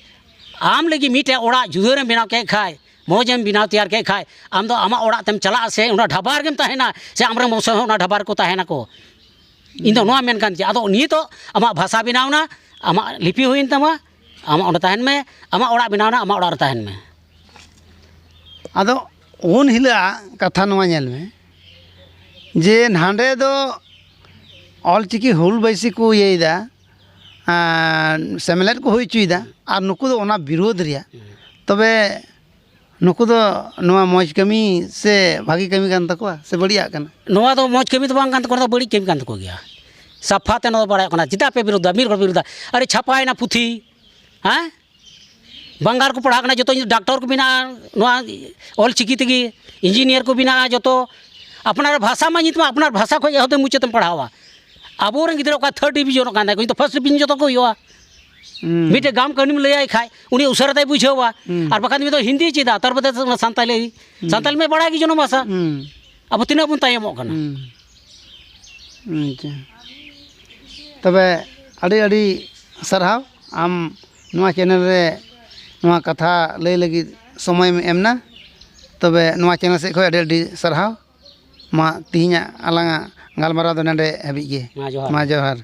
ᱟᱢ ᱞᱟᱹᱜᱤᱫ ᱢᱤᱫᱴᱮᱡ ᱚᱲᱟᱜ ᱡᱩᱫᱟᱹᱨᱮᱢ ᱵᱮᱱᱟᱣ ᱠᱮᱫ ᱠᱷᱟᱡ, ᱢᱚᱡᱽ ᱮᱢ ᱵᱮᱱᱟᱣ ᱛᱮᱭᱟᱨ ᱠᱮᱫ ᱠᱷᱟᱡ, ᱟᱢ ᱫᱚ ᱟᱢᱟᱜ ᱚᱲᱟᱜ ᱛᱮᱢ ᱪᱟᱞᱟᱜᱼᱟ ᱥᱮ ᱚᱱᱟ ᱰᱷᱟᱵᱟ ᱨᱮᱜᱮᱢ ᱛᱟᱦᱮᱱᱟ, ᱥᱮ ᱟᱢᱨᱮᱱ ᱵᱚᱝᱥᱚ ᱦᱚᱸ ᱚᱱᱟ ᱰᱷᱟᱵᱟ ᱨᱮᱠᱚ ᱛᱟᱦᱮᱱᱟᱠᱚ? ᱤᱧ ᱫᱚ ᱱᱚᱣᱟ ᱢᱮᱱ ᱠᱟᱱ ᱡᱮ, ᱟᱫᱚ ᱱᱤᱛᱚᱜ ᱟᱢᱟᱜ ᱵᱷᱟᱥᱟ ᱵᱮᱱᱟᱣ ᱮᱱᱟ, ᱟᱢᱟᱜ ᱞᱤᱯᱤ ᱦᱩᱭᱮᱱ ᱛᱟᱢᱟ, ᱟᱢᱟᱜ ᱚᱸᱰᱮ ᱛᱟᱦᱮᱱ ᱢᱮ, ᱟᱢᱟᱜ ᱚᱲᱟᱜ ᱵᱮᱱᱟᱣ ᱮᱱᱟ, ᱟᱢᱟᱜ ᱚᱲᱟᱜ ᱨᱮ ᱛᱟᱦᱮᱱ ᱢᱮ᱾ ᱟᱫᱚ ᱩᱱ ᱦᱤᱞᱳᱜ ᱠᱟᱛᱷᱟ ᱱᱚᱣᱟ ᱧᱮᱞ ᱢᱮ, ᱡᱮ ᱱᱟᱸᱰᱮ ᱫᱚ ᱚᱞᱪᱤᱠᱤ ᱦᱩᱞ ᱵᱟᱭᱥᱤ ᱠᱚ ᱤᱭᱟᱹᱭᱮᱫᱟ, ᱟᱨ ᱥᱮᱢᱞᱮᱫ ᱠᱚ ᱦᱩᱭ ᱦᱚᱪᱚᱭᱮᱫᱟ, ᱟᱨ ᱱᱩᱠᱩ ᱫᱚ ᱚᱱᱟ ᱵᱤᱨᱳᱫᱷ ᱨᱮᱭᱟᱜ᱾ ᱛᱚᱵᱮ ᱱᱩᱠᱩ ᱫᱚ ᱱᱚᱣᱟ ᱢᱚᱡᱽ ᱠᱟᱹᱢᱤ ᱥᱮ ᱵᱷᱟᱹᱜᱤ ᱠᱟᱹᱢᱤ ᱠᱟᱱ ᱛᱟᱠᱚᱣᱟ ᱥᱮ ᱵᱟᱹᱲᱤᱡᱟᱜ ᱠᱟᱱᱟ? ᱱᱚᱣᱟ ᱫᱚ ᱢᱚᱡᱽ ᱠᱟᱹᱢᱤ ᱫᱚ ᱵᱟᱝ ᱠᱟᱱ ᱛᱟᱠᱚᱣᱟ, ᱱᱚᱣᱟ ᱫᱚ ᱵᱟᱹᱲᱤᱡ ᱠᱟᱹᱢᱤ ᱠᱟᱱ ᱛᱟᱠᱚ ᱜᱮᱭᱟ᱾ ᱥᱟᱯᱷᱟ ᱛᱮ ᱱᱚᱣᱟ ᱫᱚ ᱵᱟᱲᱟᱭᱚᱜ ᱠᱟᱱᱟ᱾ ᱪᱮᱫᱟᱜ ᱯᱮ ᱵᱤᱨᱳᱫᱷᱟ? ᱢᱤᱫ ᱦᱚᱲ ᱵᱤᱨᱳᱫᱷᱟ᱾ ᱟᱨᱮ, ᱪᱷᱟᱯᱟᱭᱮᱱᱟ ᱯᱩᱛᱷᱤ, ᱦᱮᱸ? ᱵᱟᱝᱜᱟᱞ ᱠᱚ ᱯᱟᱲᱦᱟᱜ ᱠᱟᱱᱟ, ᱡᱚᱛᱚ ᱰᱟᱠᱛᱚᱨ ᱠᱚ ᱵᱮᱱᱟᱜᱼᱟ ᱱᱚᱣᱟ ᱚᱞ ᱪᱤᱠᱤ ᱛᱮᱜᱮ, ᱤᱧᱡᱤᱱᱤᱭᱟᱨ ᱠᱚ ᱵᱮᱱᱟᱜᱼᱟ ᱡᱚᱛᱚ᱾ ᱟᱯᱱᱟᱨ ᱵᱷᱟᱥᱟ ᱢᱟ ᱱᱤᱛ ᱢᱟ ᱟᱯᱱᱟᱨ ᱵᱷᱟᱥᱟ ᱠᱷᱚᱱ ᱮᱦᱚᱵ ᱛᱮ ᱢᱩᱪᱟᱹᱫ ᱮᱢ ᱯᱟᱲᱦᱟᱣᱟ᱾ ᱟᱵᱚᱨᱮᱱ ᱜᱤᱫᱽᱨᱟᱹ ᱚᱠᱟ ᱛᱷᱟᱨᱰ ᱰᱤᱵᱷᱤᱡᱚᱱᱚᱜ ᱠᱟᱱ ᱛᱟᱠᱚ, ᱩᱱᱤ ᱫᱚ ᱯᱷᱟᱥᱴ ᱰᱤᱵᱷᱤᱡᱚᱱ ᱡᱚᱛᱚ ᱠᱚ ᱦᱩᱭᱩᱜᱼᱟ᱾ ᱦᱩᱸ᱾ ᱢᱤᱫᱴᱮᱡ ᱜᱟᱢ ᱠᱟᱹᱦᱱᱤᱢ ᱞᱟᱹᱭᱟᱭ ᱠᱷᱟᱡ ᱩᱱᱤ ᱩᱥᱟᱹᱨᱟ ᱛᱮᱭ ᱵᱩᱡᱷᱟᱹᱣᱟ᱾ ᱦᱩᱸ᱾ ᱟᱨ ᱵᱟᱠᱷᱟᱱ ᱩᱱᱤ ᱫᱚ ᱦᱤᱱᱫᱤ ᱪᱮᱫᱟ, ᱛᱟᱨ ᱵᱟᱫᱮ ᱥᱟᱱᱛᱟᱞᱤ, ᱦᱩᱸ᱾ ᱥᱟᱱᱛᱟᱞᱤ ᱢᱟ ᱵᱟᱲᱟᱭ ᱜᱮ ᱡᱚᱱᱚᱢ ᱵᱷᱟᱥᱟ᱾ ᱦᱩᱸ᱾ ᱟᱵᱚ ᱛᱤᱱᱟᱹᱜ ᱵᱚᱱ ᱛᱟᱭᱚᱢᱚᱜ ᱠᱟᱱᱟ᱾ ᱦᱩᱸ᱾ ᱟᱪᱪᱷᱟ, ᱛᱚᱵᱮ ᱟᱹᱰᱤ ᱟᱹᱰᱤ ᱥᱟᱨᱦᱟᱣ, ᱟᱢ ᱱᱚᱣᱟ ᱪᱮᱱᱮᱞ ᱨᱮ ᱱᱚᱣᱟ ᱠᱟᱛᱷᱟ ᱞᱟᱹᱭ ᱞᱟᱹᱜᱤᱫ ᱥᱚᱢᱚᱭᱮᱢ ᱮᱢ ᱮᱱᱟ᱾ ᱛᱚᱵᱮ ᱱᱚᱣᱟ ᱪᱮᱱᱮᱞ ᱥᱮᱫ ᱠᱷᱚᱱ ᱟᱹᱰᱤ ᱟᱹᱰᱤ ᱥᱟᱨᱦᱟᱣ᱾ ᱢᱟ, ᱛᱮᱦᱮᱧᱟᱜ ᱟᱞᱟᱝᱟᱜ ᱜᱟᱞᱢᱟᱨᱟᱣ ᱫᱚ ᱱᱚᱰᱮ ᱦᱟᱹᱵᱤᱡ ᱜᱮ᱾ ᱢᱟ, ᱡᱚᱦᱟᱨ᱾ ᱢᱟ, ᱡᱚᱦᱟᱨ᱾